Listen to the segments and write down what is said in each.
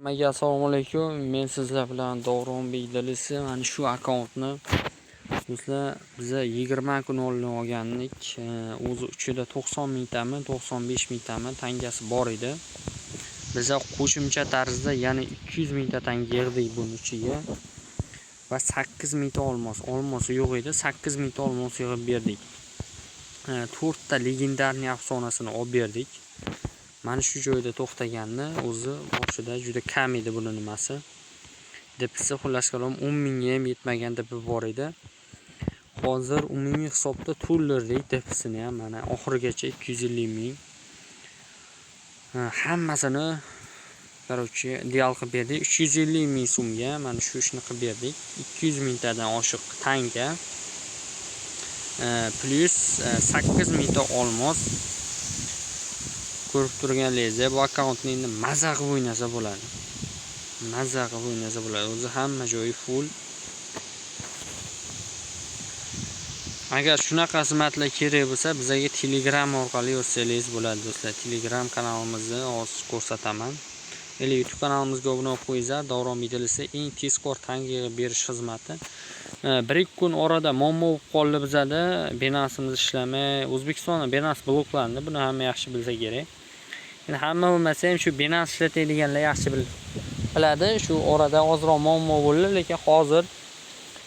Hammaga assalomu alaykum. Men sizlar bilan Davronbek Dilisi. Mana shu akkauntni, do'stlar, biza 20 kun oldin olgandik. O'zi uchida 90 mingtami, 95 mingtami tangasi bor edi. Biza qo'shimcha tarzda yana 200 mingta tanga yig'dik buni ichiga va 8 mingta olmos, olmosi yo'q edi, 8 mingta olmos yig'ib berdik. 4 ta легендарный afsonasini olib berdik. Mana shu joyda to'xtaganni o'zi boshida juda kam edi buni nimasi. DPsi, xullas kalom, 10 mingga ham yetmagan DP bor edi. Hozir umumiy hisobda to'ldirdik DPsini ham, mana oxirigacha 250 ming. Hammasini, короче, ideal qilib berdik. 350 ming so'mga mana shu ishni qilib berdik. 200 mingtadan oshiq tanga plyus 8 mingta olmos. Ko'rib turganlaringizdek, bu akkauntni endi maza qilib o'ynasa bo'ladi. Maza qilib o'ynasa bo'ladi. O'zi hamma joyi full. Agar shunaqa xizmatlar kerak bo'lsa, bizaga Telegram orqali yozsangiz bo'ladi, do'stlar. Telegram kanalimizni hozir ko'rsataman. Или YouTube kanalimizga obuna bo'lib qo'yinglar. Davron Bidilisi eng tezkor tanga yig'ib berish xizmati. 1-2 kun orada muammo bo'lib qoldi bizada. Binance'imiz ishlamay, O'zbekistonda Binance bloklandi. Buni hamma yaxshi bilsa kerak. Endi hamma bilmasa ham, shu Binance ishlatadiganlar yaxshi biladi. Shu orada ozroq muammo bo'ldi, lekin hozir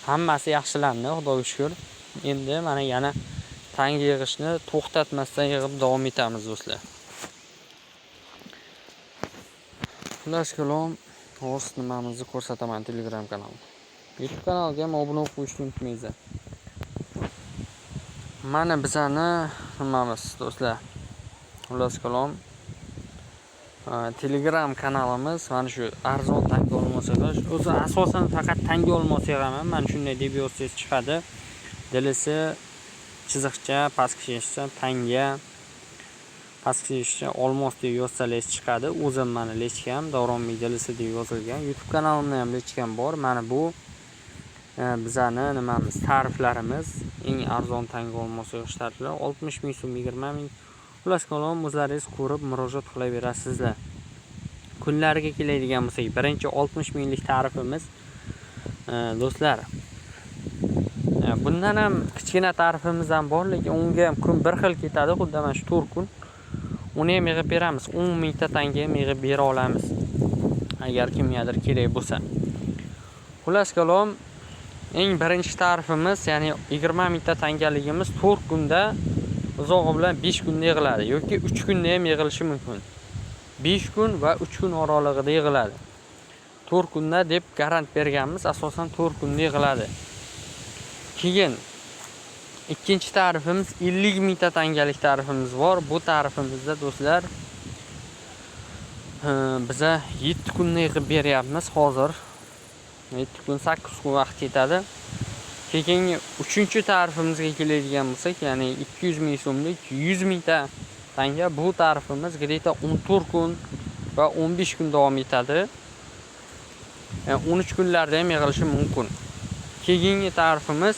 hammasi yaxshilandi, Xudoga shukr. Endi mana yana tanga yig'ishni to'xtatmasdan yig'ib davom etamiz, do'stlar. Xullas kalom, hozir nimamizni ko'rsataman, Telegram kanalni. YouTube kanalga ham obuna bo'lib qo'yishni unutmanglar. Mana bizani nimamiz, do'stlar. Xullas kalom, Telegram kanalimiz mana shu arzon tanga olmos yig'ish. O'zi asosan faqat tanga olmos yig'aman. Mana shunday deb yozsangiz chiqadi. Dilisi chiziqcha, pastki chiziqcha, tanga, pastki chiziqcha, olmos deb yozsangiz chiqadi. O'zim mana личка m Davronbek Dilisi deb yozilgan. YouTube kanalimda ham личка m bor. Mana bu bizani nimamiz, tariflarimiz, eng arzon tanga olmos yig'ish tariflari 60 ming so'm, 20 ming. Xullas kalom, o'zlaringiz ko'rib murojaat qilaverasizlar. Kunlariga keladigan bo'lsak, birinchi 60 minglik tarifimiz, do'stlar. Bundan ham kichkina tarifimiz ham bor, lekin unga ham kun bir xil ketadi, xuddi mana shu 4 kun. Uni ham yig'ib beramiz. 10 mingta tanga ham yig'ib bera olamiz. Agar kimgadir kerak bo'lsa. Xullas kalom, eng birinchi tarifimiz, ya'ni 20 mingta tangaligimiz 4 kunda, uzog'i bilan 5 kunda yig'iladi yoki 3 kunda ham yig'ilishi mumkin. 5 kun va 3 kun oralig'ida yig'iladi. 4 kunda deb garant berganmiz, asosan 4 kunda yig'iladi. Keyin ikkinchi tarifimiz 50 mingta tangalik tarifimiz bor. Bu tarifimizda, do'stlar, biza 7 kunda yig'ib beryapmiz hozir. 7 kun, 8 kun vaqt ketadi. Keyingi uchinchi tarifimizga keladigan bo'lsak, ya'ni 200 ming so'mlik 100 mingta tanga, bu tarifimiz где-то 14 kun va 15 kun davom etadi. Yani 13 kunlarda ham yig'ilishi mumkin. Keyingi tarifimiz,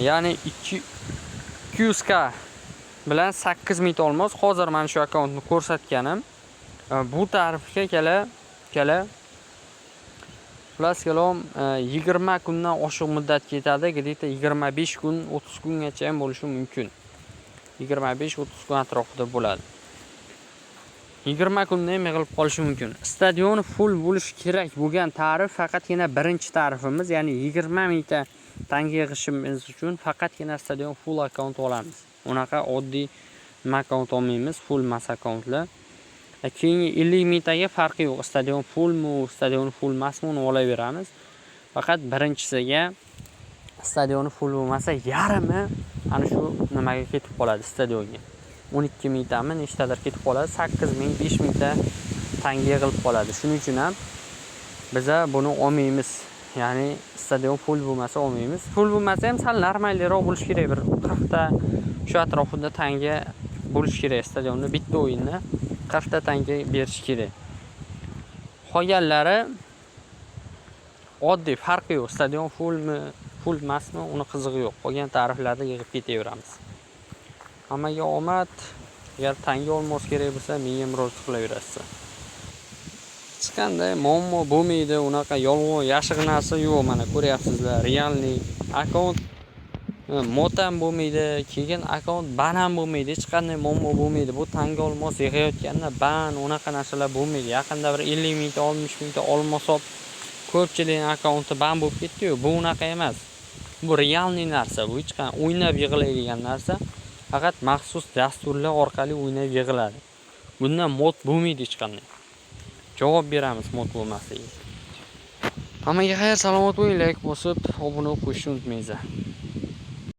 ya'ni 200K bilan 8 mingta olmos. Hozir mana shu akkauntni ko'rsatganim. Bu tarifga kala xullas kalom, 20 kundan oshiq muddat ketadi, где-то 25 kun, 30 kungacha ham bo'lishi mumkin. 25-30 kun atrofida bo'ladi. 20 kunda ham yig'ilib qolishi mumkin. Stadion full bo'lishi kerak bo'lgan tarif faqatgina birinchi tarifimiz, ya'ni 20 mingta tanga yig'ishimiz uchun faqatgina stadion full akkaunt olamiz. Unaqa oddiy nima akkaunt olmaymiz, full emas akkauntlar. Keyingi 50 mingtaga farqi yo'q. Stadion fullmi, stadion full emasmi, uni olaveramiz. Faqat birinchisiga stadioni full bo'lmasa, yarmi ana shu nimaga ketib qoladi, stadionga. 12 mingtami, nechtadir ketib qoladi. 8 ming, 5 mingta tanga yig'ilib qoladi. Shuning uchun ham biza buni olmaymiz. Ya'ni stadion full bo'lmasa olmaymiz. Full bo'lmasa ham sal normalroq bo'lishi kerak. Bir 40 ta shu atrofida tanga bo'lishi kerak stadionda, bitta o'yinda 40 ta tanga berish kerak. Qolganlari oddiy, farqi yo'q. Stadion fullmi, full emasmi, uni qizig'i yo'q. Qolgan tariflarda yig'ib ketaveramiz. Hammaga omad. Agar tanga olmos kerak bo'lsa, menga murojaat qilaverasiz. Hech qanday muammo bo'lmaydi, unaqa yolg'on yashiq narsa yo'q. Mana ko'ryapsizlar, реальный akkaunt, мод ham bo'lmaydi, keyin akkaunt ban ham bo'lmaydi, hech qanday muammo bo'lmaydi. Bu tanga olmos yig'ayotganda ban, unaqa narsalar bo'lmaydi. Yaqinda bir 50 mingta, 60 mingta olmos olib, ko'pchilikning akkaunti ban bo'lib ketdi-yu, bu unaqa emas. Bu реальный narsa, bu hech qanday o'ynab yig'iladigan narsa. Faqat maxsus dasturlar orqali o'ynab yig'iladi. Bundan мод bo'lmaydi hech qanday. Javob beramiz мод bo'lmasligiga. Hammaga xayr, salomat bo'ling, layk bosib, obuna bo'lib qo'yishni unutmanglar.